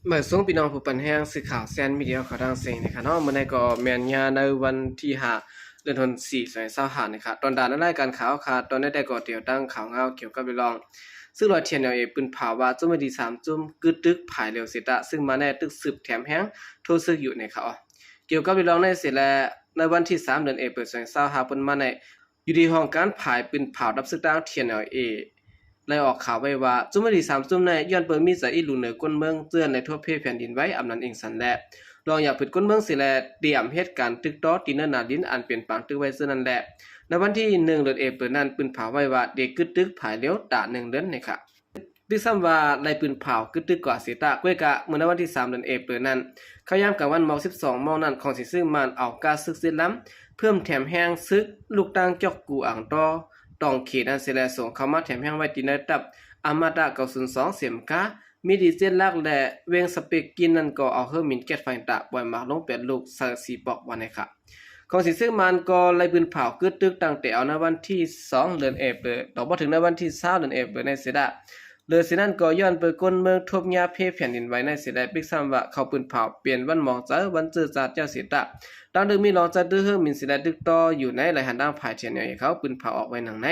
ມາສົ່ງພີ່ນ້ອງຜູ້ປັນແຮງ ສື່ຂ່າວແຊນມີເດຍເຂົ້າທາງເສັງນີ້ຄ່ະເນາະ. ມື້ນີ້ກໍແມ່ນຍາໃນວັນທີຫ້າ ເດືອນທັນວາ ສອງພັນຊາວຫ້ານີ້ຄ່ະ. ຕອນດານໃນລາຍການຂ່າວຄ່ະ ຕອນໃນແຕ່ກໍຕຽວຕັ້ງຂ່າວງາວກ່ຽວກັບເລື່ອງ ຊຶ່ງລອຍ ທີເອັນແອລເອ ປືນເຜົາວ່າຈຸ້ມໄວ້ດີສາມຈຸ້ມ ກຶດຕຶກຜາຍເຫຼວເສຍຕະ ຊຶ່ງມາແນ່ຕຶກສືບແຖມແຮງໂທເສກຢູ່ໃນຂ່າວ. ກ່ຽວກັບເລື່ອງໃນເສຍແລະ ໃນວັນທີສາມ ເດືອນເອເປີ ສອງພັນຊາວຫ້າ ເປັນມາແນ່ ຢູ່ທີ່ຫ້ອງການຝ່າຍປືນເຜົາດັບເສິກຕັ້ງ ທີເອັນແອລເອ ໄດ້ອອກຂ່າວໄວ້ວ່າ ຈຸ້ມໄວ້ດີສາມຈຸ້ມໃນ ຍ້ອນເປີມີໃຈອີ່ຫຼູເໜີກົ້ນເມືອງ ເຈື່ອນໃນທົ່ວເພແຜ່ນດິນໄຫວ ອຳນານອິງສັນ ແລະ ລອງຢາຜຶດກົ້ນເມືອງເສຍແລະ ຕຽມເຮັດການຕຶກຕໍ່ທີ່ເນີນໜາດິນ ອັນເປັນປາງຕຶກໄວ້ເຊິ່ງນັ້ນແລະ ໃນວັນທີໜຶ່ງ ເດືອນເອເປີນັ້ນ ປືນເຜົາໄວ້ວ່າ ເດກຶດຕຶກຜາຍເຫຼວຕາໜຶ່ງເດືອນນີ້ຄ່ະ. ຕຶກຊ້ຳວ່າໄດ້ປືນເຜົາກຶດຕຶກກວ່າເສຍຕະ ກ້ວຍກະເມື່ອໃນວັນທີສາມ ເດືອນເອເປີນັ້ນ ເຂົ້າຍາມກາງວັນໝອກສິບສອງໂມງນັ້ນ ຂອງສີຊຶກມານເອົາກາຊຶກເຈັດລຳ ເພີ່ມແຖມແຮງຊຶກລູກຕັ້ງຈອກກູອ່າງຕໍ່ ຕອງເຂດນັ້ນເສຍແລະ ສົ່ງເຂົ້າມາແຖມແຮງໄວ້ທີ່ໃນຕັບອາມາຕະເກົ້າສູນສອງ ເສມກາ ມີດີເຈັດຫຼັກ ແລະ ເວງສະເປັກກິນນັ້ນກໍເອົາເຮີມິນແກັດໄຟຕາ ປ່ອຍໝາກລົງແປດລູກ ໃສ່ສີ່ປອກວ່າໃນຄ່າ. ຂອງສີຊຶກມານກໍໄລ່ປືນເຜົາກຶດຕຶກຕັ້ງແຕ່ເອົາໃນວັນທີສອງ ເດືອນເອເປີ ຕໍ່ມາເຖິງໃນວັນທີຊາວ ເດືອນເອເປີໃນເສຍດາ ເຫຼືອເສຍນັ້ນກໍຍ້ອນເປີກ້ນເມືອງທົບຍາເພແຜ່ນດິນໄຫວໃນເສຍແລະ ປິກຊ້ຳວ່າເຂົາປືນເຜົາປ່ຽນວັນໝອງໃຈວັນເຈີຈາດເຈົ້າເສຍຕະ ຕັ້ງດຶງມີລອງໃຈຕື້ເຮີມິນເສຍແລະ ຕຶກຕໍ່ຢູ່ໃນລາຍຫັນທາງຝ່າຍ ທີເອັນແອລເອ ເຂົາປືນເຜົາອອກໄວ້ໜັງໃນ.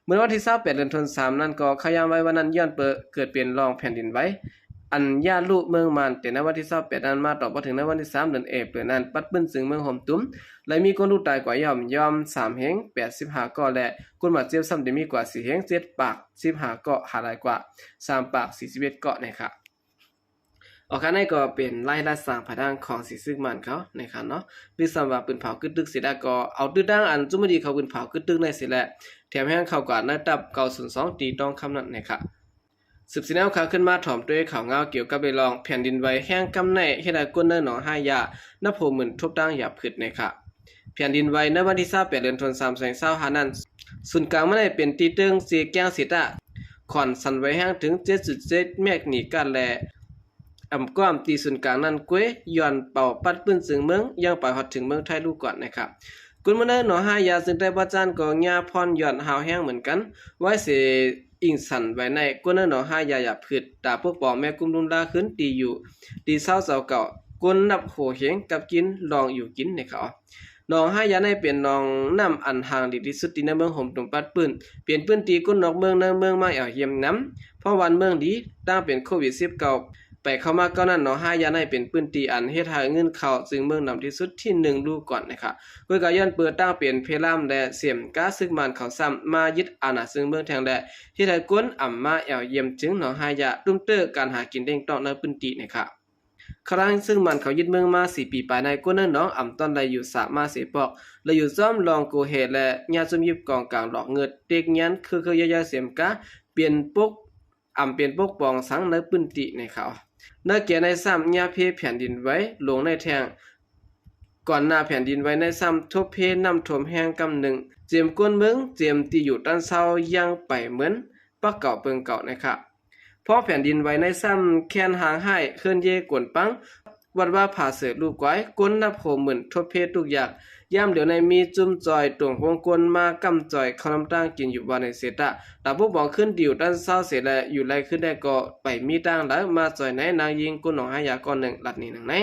ເມື່ອວັນທີຊາວແປດ ເດືອນທັນວານັ້ນກໍເຂົ້າຍາມໄວ້ວັນນັ້ນ ຍ້ອນເປີເກີດເປັນລອງແຜ່ນດິນໄຫວ ອັນຍາດລຸເມືອງມານ ແຕ່ໃນວັນທີຊາວແປດນັ້ນມາຕໍ່ມາເຖິງໃນວັນທີສາມ ເດືອນເອເປີນັ້ນ ປັດປື້ນເຊິ່ງເມືອງໂຮມຕຸມ ແລະ ມີຄົນຮູ້ຕາຍກວ່າຢ່ອມໆ ສາມເຮງແປດສິບຫ້າກໍ ແລະ ຄົນບາດເຈັບຊ້ຳໄດ້ມີກວ່າສີ່ເຮງເຈັດປາກສິບຫ້າກໍ ຫາຍຫຼາຍກວ່າສາມປາກສີ່ສິບເອັດກໍໃນຄ່າ. ອອກການໃນກໍເປັນລາຍລາດສ້າງພາຍທາງຂອງສີຊຶກມານເຂົາໃນຄ່າເນາະ ຄືຊ້ຳວ່າປືນເຜົາກຶດຕຶກເສຍແລະ ກໍເອົາຕື້ຕັ້ງອັນຈຸ້ມໄວ້ດີເຂົາປືນເຜົາກຶດຕຶກໃນເສຍແລະ ແຖມແຮງເຂົ້າກວ່າໃນຕັບເກົ້າສູນສອງ ຕີຕ້ອງຄຳນັ້ນໃນຄ່າ. ສືບສຽນແນວຂ່າວຂຶ້ນມາຖອມດ້ວຍຂ່າວງາວກ່ຽວກັບເລື່ອງແຜ່ນດິນໄຫວແຮງກຳໃນ ເຮັດໃຫ້ຄົນໃນໜອງຮາຍຢານັບຫົວໝື່ນທົບຕັ້ງຢາຜືດໃນຄ່າ. ແຜ່ນດິນໄຫວໃນວັນທີຊາວແປດ ເດືອນທັນວາ ສອງພັນຊາວຫ້ານັ້ນ ສູນກາງມັນໄດ້ເປັນທີ່ເຕີງເຊແກ້ງເສຍຕະ ຂອນສັ່ນໄຫວແຮງເຖິງເຈັດຈຸດເຈັດແມັກນີກາດ ແລະ ອຳກວ້າມທີ່ສູນກາງນັ້ນເກວ ຍ້ອນເປົ່າປັດປື້ນເຊິ່ງເມືອງ ຍັງໄປຮອດເຖິງເມືອງໄທລູກກ່ອນໃນຄ່າ. ຄົນເມືອງໃນໜອງຮາຍຢາເຊິ່ງໄດ້ປະຈານກໍຍາພອນຍ້ອນຫ້າວແຮງເໝືອນກັນ ໄຫວເສ ອິງສັນໄຫວໃນ ຄົນໃນໜອງຮາຍຢາຢາຜືດ ຕາປົກປ້ອງແມ່ກຸ້ມລຸມລາຄືນທີ່ຢູ່ ທີ່ເຊົາເຈົ້າເກົ່າ ຄົນນັບຫົວເຮງກັບກິນລອງຢູ່ກິນໃນຄ່າ. ໜອງຮາຍຢາໃນເປັນໜອງນ້ຳອັນຫ່າງຫຼີກທີ່ສຸດທີ່ໃນເມືອງໂຮມຕຸມປັດປື້ນ ເປັນພື້ນທີ່ຄົນນອກເມືອງໃນເມືອງມາແອວຢ້ຽມນຳ ເພາະບ້ານເມືອງດີ ຕັ້ງເປັນໂຄວິດສິບເກົ້າ ໄປເຂົ້າມາກ່ອນນັ້ນ ໜອງຮາຍຢາໃນເປັນພື້ນທີ່ອັນເຮັດໃຫ້ເງິນເຂົ້າເຊິ່ງເມືອງນຳທີ່ສຸດທີໜຶ່ງລູກກ່ອນໃນຄ່າ. ເພິ່ນກໍຍ້ອນເປີຕັ້ງເປັນເພລາມ ແລະ ເສມກາຊຶກມານເຂົາຊ້ຳມາຍຶດອານາເຊິ່ງເມືອງແທນ ແລະ ເຮັດໃຫ້ຄົນອຳມາແອວຢ້ຽມເຖິງໜອງຮາຍຢາ ຕຸ້ມເຕີການຫາກິນລ້ຽງຕ້ອງໃນພື້ນທີ່ໃນຄ່າ. ຄະລະເຊິ່ງມັນເຂົ້າຍຶດເມືອງມາສີ່ປີປາຍໃນ ກົວເນີນໜອງອຳຕ້ອນໄດ້ຢູ່ສາມາເສປອກ ແລະ ຢູ່ຊ້ອມລອງໂກເຮ ແລະ ຍາດຊຸມຢິບກອງກາງຫຼອກເງິດ ເຕັກຍານເຄືໆ ຢ່າຍໆ ເສມກາ ເປັນປົກ ອຳເປັນປົກປ້ອງສັງໃນພື້ນທີ່ໃນເຂົາ. ເນີແກ່ໃນຊ້ຳຍາເພແຜ່ນດິນໄຫວລົງໃນແທ່ງ ກ່ອນໜ້າແຜ່ນດິນໄຫວໃນຊ້ຳທົບເພນ້ຳຖ້ວມແຮງກຳໜຶ່ງ ເຈມກົ້ນເມືອງ ເຈມທີ່ຢູ່ຕັ້ນເຊົາ ຍັງໄປເໝືອນປັກເກົ່າເບິ່ງເກົ່າໃນຂະ ພໍແຜ່ນດິນໄຫວໃນຊ້ຳແຄນຮ່າງຮ້າຍ ເຮືອນເຢກວນປັງ ວັດວາຜາເສີລູກກວາຍ ຄົນນັບໂຫໝື່ນທົບເພທຸກຢາກ ຍາມດຽວໃນມີຈຸ້ມຈ່ອຍຕົງວົງກົ້ນມາກ້ຳຈ່ອຍເຂົ້ານ້ຳຕັ້ງກິນຢູ່ວ່າໃນເສຕະ ຕາປຸກບອງຂຶ້ນດິວຕັ້ນເຊົາເສແລະ ຢູ່ໄລ່ຂຶ້ນໄດ້ກໍໄປມີຕ່າງລາວມາຈ່ອຍໃນນາງຍິງຄົນໜອງຫາຍາກ່ອນໜຶ່ງລັດນີ້ໜຶ່ງໃນ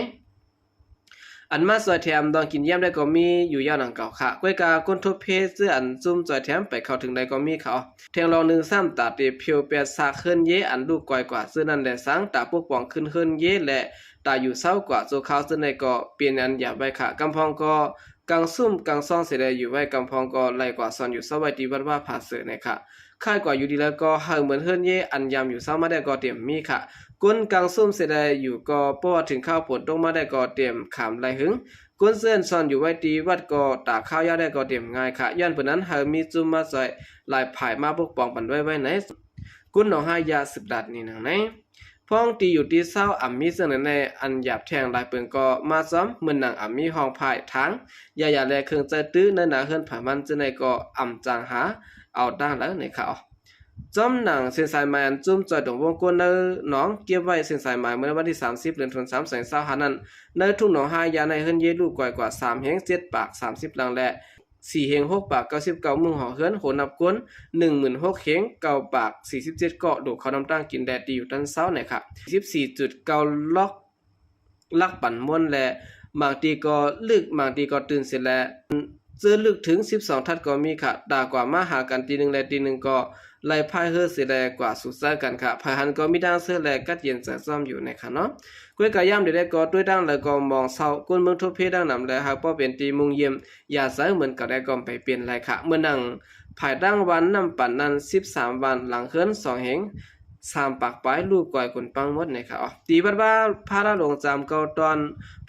ອັນມາຊ່ອຍແຖມດອງກິນຢ້ຽມໄດ້ກໍມີຢູ່ຢ່າງດັ່ງກ່າວຂະ ກ້ວຍກາຄົນທົບເພເຊື່ອອັນຊຸມຊ່ອຍແຖມໄປເຂົ້າເຖິງໄດ້ກໍມີເຂົາ ແທ່ງລອງໜຶ່ງຊ້ຳຕາເຕພຽວແປດສາກເຮືອນເຢ ອັນລູກກອຍກວ່າເຊື່ອນັ້ນແລະສັງ ຕາປົກປ້ອງຂຶ້ນເຮືອນເຢ ແລະຕາຢູ່ເຊົາກວ່າຊົ່ວຄາວເຊັ່ນໃດກໍເປັນອັນຢາມໄວ້ຂະ ກຳພອງກໍກັງຊຸມກັງຊອງເສແລະຢູ່ໄວ້ ກຳພອງກໍໄລ່ກວ່າຊ່ອນຢູ່ເຊົາໄວ້ທີ່ວັດວາຜາເສີໃນຂະ ຄ້າຍກວ່າຢູ່ດີແລ້ວກໍເຫີເໝືອນເຮືອນເຢ ອັນຍາມຢູ່ເຊົາມາໄດ້ກໍຕຽມມີຂະ ຄົນກາງຊຸມເສແລະຢູ່ກໍເພາະວ່າເຖິງຄາວຝົນຕົກມາໄດ້ກໍຕຽມຂາມໄລ່ຫຶງ ຄົນເຊີນຊ່ອນຢູ່ໄວ້ທີ່ວັດກໍຕາຄາວຢາໄດ້ກໍຕຽມງ່າຍຂະ ຍ້ອນເພິ່ນນັ້ນເຮົາມີຈຸ້ມມາຊ່ອຍຫຼາຍຝ່າຍມາປົກປ້ອງປັນໄວ້ໄວ້ໃນ ກຸນໜອງຫາຍາສືບລາດນີ້ໜັງໃນ ພ້ອງທີ່ຢູ່ທີ່ເຊົາອຳມີເຊິ່ງໃນໃນອັນຢາບແທ່ງຫຼາຍເປິງກໍມາຊ້ອມ ເໝືອນໜັງອຳມີຫ້ອງພາຍທາງ ຢາຢາແລະເຄື່ອງໃຊ້ຕື້ໃນໜ້າເຮືອນຜາມັນເຊິ່ງໃນກໍອຳຈາງຫາເອົາຕ່າງລາວໃນຂະ ຈ້ອມໜັງເສັ້ນສາຍໝາຍອັນຈຸ້ມຈ່ອຍຕົງວົງກົ້ນໃນໜອງເກັບໄວ້ເສັ້ນສາຍໝາຍເມື່ອໃນວັນທີສາມສິບ ເດືອນທັນສາມ ສອງພັນຊາວຫ້ານັ້ນ ໃນທຸງໜອງຫາຍາໃນເຮືອນເຢລູກກວາຍກວ່າສາມແຫ່ງເຈັດປາກສາມສິບຫຼັງ ແລະ ສີ່ເຮງຫົກປາກເກົ້າສິບເກົ້າ ມຸ້ງຫໍເຮືອນ ໂຮງນັບຄົນ ໜຶ່ງໝື່ນຫົກເຮງເກົ້າປາກສີ່ສິບເຈັດເກາະ ໂດດເຂົ້ານຳຕັ້ງກິນແລະທີ່ຢູ່ຕັນເຊົາໃນຂະ ສິບສີ່ຈຸດເກົ້າລັອກ ຫຼັກປັນມ່ວນ ແລະ ບາງຕີກໍລຶກ ບາງຕີກໍຕື່ນເສຍແລະ ເຈີລຶກເຖິງສິບສອງທັດກໍມີຂະ ຕາກວ່າມາຫາກັນຕີໜຶ່ງແລະຕີໜຶ່ງກໍໄລ່ພາຍເຮີເສຍແລກວ່າສຸກໃສ່ກັນຂະ ໃຜຫັນກໍມີດັ່ງເຊີແລະກັດເຢັນໃຈຊ້ອມຢູ່ໃນຂະເນາະ ກ້ວຍກະຍາມເດໄດ້ກໍດ້ວຍດັ່ງແລະກໍມອງເຊົາ ກົ້ນເມືອງທົບເພດັ່ງນຳແລະຫາກບໍ່ເປັນທີ່ມຸງຢ້ຽມຢາກໃສ່ເໝືອນເກົ່າໄດ້ກໍໄປປ່ຽນໄລ່ຂະ ເໝືອນດັ່ງ ພາຍຕັ້ງວັນນ້ຳປັນນັ້ນ ສິບສາມວັນ ຫຼັງເຮືອນສອງເຮງສາມປາກປາຍ ລູກກອຍກຸນປັງໝົດໃນຂະ ອອກ ຕີວັດວ່າພາລາຫຼົງຈາມເກົ້າຕອນ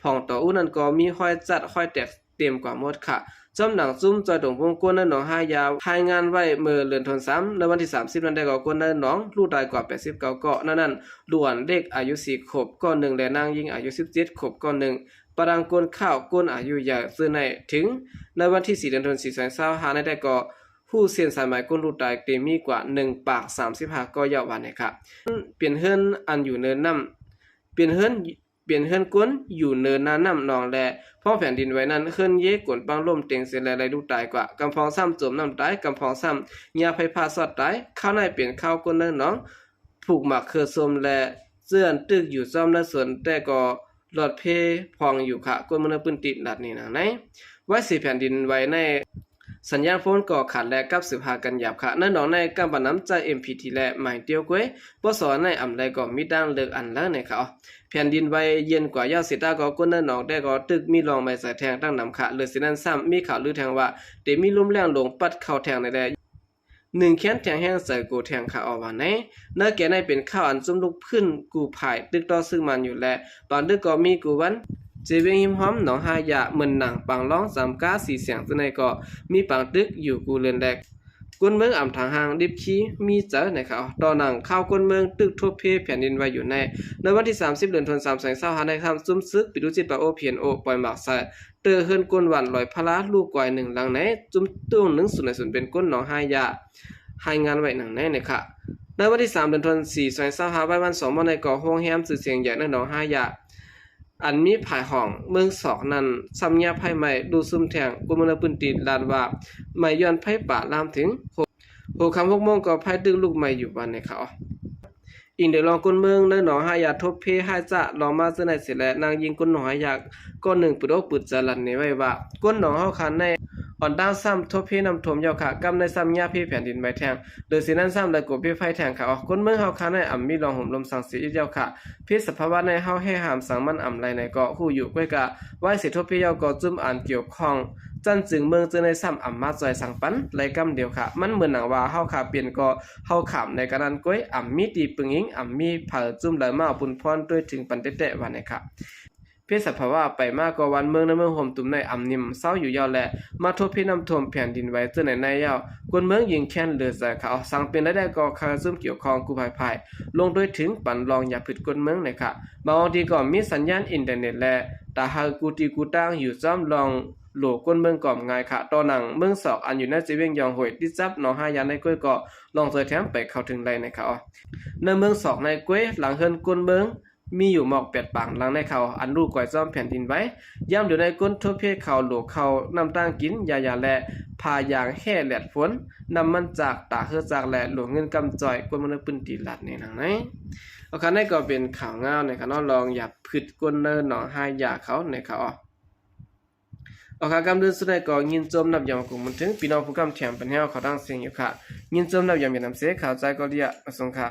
ພອງຕໍ່ອູ້ນັ້ນກໍມີຮອຍຈັດຮອຍແຕກເຕັມກວ່າໝົດຂະ ຈ້ອມໜັງຈຸ້ມຈອຍຕົງວົງ ກົ້ນເນີນໜອງຫ້າຢາ ລາຍງານໄວ້ເມື່ອເດືອນທັນສາ ໃນວັນທີສາມສິບນັ້ນໄດ້ກໍກົ້ນເນີນໜອງ ລູກຕາຍກວ່າແປດສິບເກົ້າເກາະ ໃນນັ້ນ ຫຼວນເດັກອາຍຸສີ່ຂວບເກາະໜຶ່ງ ແລະ ນາງຍິງອາຍຸສິບເຈັດຂວບເກາະໜຶ່ງ ປະດັງກົ້ນຂາວ ກົ້ນອາຍຸໃຫຍ່ ເຊິ່ງໃນເຖິງໃນວັນທີສີ່ເດືອນທັນສາ ສອງພັນຊາວຫ້ານັ້ນໄດ້ກໍ ຮູ້ເສັ້ນສາຍໝາຍກົ້ນລູກຕາຍເຕັມມີກວ່າໜຶ່ງປາກສາມສິບຫ້າເກາະ ເວົ້າວ່າໃນຂະ ເປັນເຮືອນອັນຢູ່ເນີນນ້ຳ ເປັນເຮືອນ ເປັນເຮືອນກົ້ນຢູ່ເນີນໜ້ານ້ຳໜອງແລະ ພ້ອມແຜ່ນດິນໄຫວນັ້ນ ເຮືອນເຢກວນປັງລົ້ມເຕັງເສຍແລະໄລ່ລູກຕາຍກວ່າ ກຳພອງຊ້ຳຈົມນ້ຳຕາຍ ກຳພອງຊ້ຳຍາໄຟຟ້າຊອດຕາຍ ຄາວໃນເປັນຄາວກົ້ນເນີນໜອງ ປູກໝາກເຄືອສົ້ມແລະເຈື່ອນຕຶກຢູ່ຊ້ອມໃນສວນແຕ່ກໍ ລອດເພພອງຢູ່ຂະ ກ້ວນເມືອງໃນພື້ນທີ່ລັດນີ້ນາງໃນ ໄວເສແຜ່ນດິນໄຫວໃນ ສັນຍານໂຟນກໍຂາດແລະກັບສືບຫາກັນຫຍາບຂະ ໃນໜອງໃນກຳປະນຳຈາກ ເອັມພີທີ ແລະ ໄມ້ຕຽວກ້ວຍ ປສ ໃນອຳໄລກໍມີດັ່ງເລິກອັນເລີໃນຂະ ແຜ່ນດິນໄຫວເຢັນກວ່າຍາວເສຍຕາກໍ ກົ້ນເນີນໜອງແຕ່ກໍຕຶກມີລອງໄໝ້ໃສແທງຕັ້ງນຳຂະ ເຫຼືອເສຍນັ້ນຊ້ຳມີຂ່າວລືແທງວ່າ ເຕມີລົມແລງຫຼົງປັດເຂົ້າແທງໃນແລະ ໜຶ່ງແຄນແທງແຮງໃສໂກແທງຂະ ອອກວ່າໃນ ເນື້ອແກ່ໃນເປັນຂ່າວອັນຈຸ້ມລຸກພື້ນກູ່ພາຍ ຕຶກຕໍ່ຊຶກມັນຢູ່ແລະ ບາງຕຶກກໍມີກູ່ວັນ ເຈວຽງຮິມຮອມ ໜອງຫ້າຢາ ເໝືອນໜັງ ປາງລອງ ສາມກາ ສີສຽງ ເຊິ່ງໃນກໍມີປາງຕຶກຢູ່ກູ່ເຮືອນແລະ ກົ້ນເມືອງອຳທາງຫ່າງ ດິບຄີມີເຈີໃນຂ່າວ ຕໍ່ໜັງຂ່າວກົ້ນເມືອງຕຶກທົບເພແຜ່ນດິນໄຫວຢູ່ໃນ ໃນວັນທີສາມສິບເດືອນທັນສາ ສອງພັນຊາວຫ້າໃນຄ່ຳ ຈຸ້ມຊຶກປິດລູກຈິດປາໂອ ພີເອັນໂອ ປ່ອຍໝາກໃສ່ ເຕີເຮືອນກົ້ນວັນລອຍພະລາ ລູກກວາຍໜຶ່ງຫຼັງໃນ ຈຸ້ມໂຕ່ງໜຶ່ງສູນໃນສູນເປັນກົ້ນໜອງຫ້າຢາ ລາຍງານໄວ້ດັ່ງໃນໃນຂະ ໃນວັນທີສາມເດືອນທັນສາ ສອງພັນຊາວຫ້າ ບ່າຍວັນສອງໂມງໃນກໍໂຮງແຮມຊື່ສຽງໃຫຍ່ໃນໜອງຫ້າຢາ ອັນມີພາຍຫ້ອງເມືອງສອກນັ້ນ ຊ້ຳຍາໄຟໄໝ້ລຸກຊຸມແທງ ຄົນເມືອງໃນພື້ນທີ່ລາດວ່າ ໄໝ້ຍ້ອນໄຟປ່າລາມເຖິງ ຫົວຄ່ຳຫົກໂມງກໍໄຟຕຶກລຸກໄໝ້ຢູ່ບ້ານໃນຂະ ອີງໂດຍລອງກົ້ນເມືອງໃນໜອງຫ້າຢາ ທົບເພຮ້າຍຊາດລອງມາເທື່ອໃນເສຍແລະ ນາງຍິງກົ້ນໜອງຫ້າຢາ ກໍໜຶ່ງປຶດອົກປຶດໃຈລັນເນໄວ້ວ່າ ກົ້ນໜອງເຮົາຄາໃນອ່ອນຕ່າງຊ້ຳທົບເພນ້ຳຖ້ວມເຈົ້າຂະ ກັບໃນຊ້ຳຍາເພແຜ່ນດິນໄຫວແທງ ເຫຼືອເສຍນັ້ນຊ້ຳໄດ້ກົວເພໄຟແທງຂະ ອອກ ກົ້ນເມືອງເຮົາຄາໃນອຳມີລອງໂຮມລົມສັງເສຍອີກເຈົ້າຂະ ເພດສະພາວະໃນເຮົາແຮຫາມສັງມັນອຳໄລໃນກໍຮູ້ຢູ່ ກ້ວຍກະໄວ້ເສຍທົບເພເຈົ້າກໍຈຸ້ມອັນກ່ຽວຂ້ອງ ຈັ່ນຈຶ່ງເມືອງເຈີໃນຊ້ຳອຳມາຊ່ອຍສັງປັນໄລກຳດຽວຂະ ມັນເໝືອນໜັງວ່າເຮົາຂາປ່ຽນກໍເຮົາຂາມໃນການນັ້ນ ກ້ວຍອຳມີທີ່ປຶງອີງ ອຳມີເຜີຈຸ້ມໄລມາເອົາບຸນພອນດ້ວຍເຖິງປັນແຕະໆ ວ່າໃນຂະ ເພດສະພາວະໄປມາກໍວັນເມືອງໃນເມືອງໂຮມຕຸມໃນອຳນິ່ມເຊົາຢູ່ຍາວແລະ ມາທົບເພນ້ຳຖ້ວມແຜ່ນດິນໄຫວເຈີໃນໃນຍາວ ກົ້ນເມືອງຍິງແຄ້ນເຫຼືອໃຈຂະ ເອົາສັງເປັນລາຍໄດ້ກໍຄາຈຸ້ມກ່ຽວຂ້ອງກູ້ພາຍພາຍ ລົງດ້ວຍເຖິງປັນລອງຢາຜຶດກົ້ນເມືອງໃນຂະ ບາງອອງທີ່ກໍມີສັນຍານອິນເຕີເນັດແລະ ຕາຫາກກູຕີກູຕ່າງຢູ່ຊ້ອມລອງໂຫຼກົ້ນເມືອງກໍອຳງ່າຍຂະ ຕໍ່ໜັງເມືອງສອກອັນຢູ່ໃນເຈວຽງຢອງຫ້ວຍ ຕິດກັບໜອງຫ້າຢາໃນກ້ວຍກໍລອງຊ່ອຍແຖມໄປເຂົ້າເຖິງໄດ້ໃນຂະ ເອົາ ໃນເມືອງສອກໃນກ້ວຍ ຫຼັງເຮືອນກົ້ນເມືອງ ມີຢູ່ໝອກແປດປາງຫຼັງໃນເຂົາ ອັນລູກກວາຍຊ້ອມແຜ່ນດິນໄຫວ ຍາມດຽວໃນກົ້ນໂທເພເຂົາ ໂຫຼເຂົ້ານ້ຳຕັ້ງກິນ ຢາຢາແລະ ຜ້າຢາງແຫ້ແລດຝົນ ນ້ຳມັນຈາກ ຕາເຮືອຈາກ ແລະ ໂຫຼເງິນກຳຈ່ອຍ ກ້ວນເມືອງໃນພື້ນທີ່ລັດໃນນາງໃນ ເອົາ ຄັນໃດກໍເປັນຂ່າວງາວໃນຂະເນາະ ລອງຢາຜຶດກົ້ນເນີນໜອງຫ້າຢາເຂົາໃນຂະ ເອົາ ເອົາ ຄະ ກຳເດີນສຸດໃດກໍຍິນຊົມນັບຢອງກົງບຸນເຖິງ ພີ່ນ້ອງຜູ້ກຳແຖມປັນແຮວເຂົາທັງເສຍງຢູ່ຂະ ຍິນຊົມນັບຢອງເປັນນຳເສ ຂ່າວໃຈກໍເລຍ ອາສົງຂະ.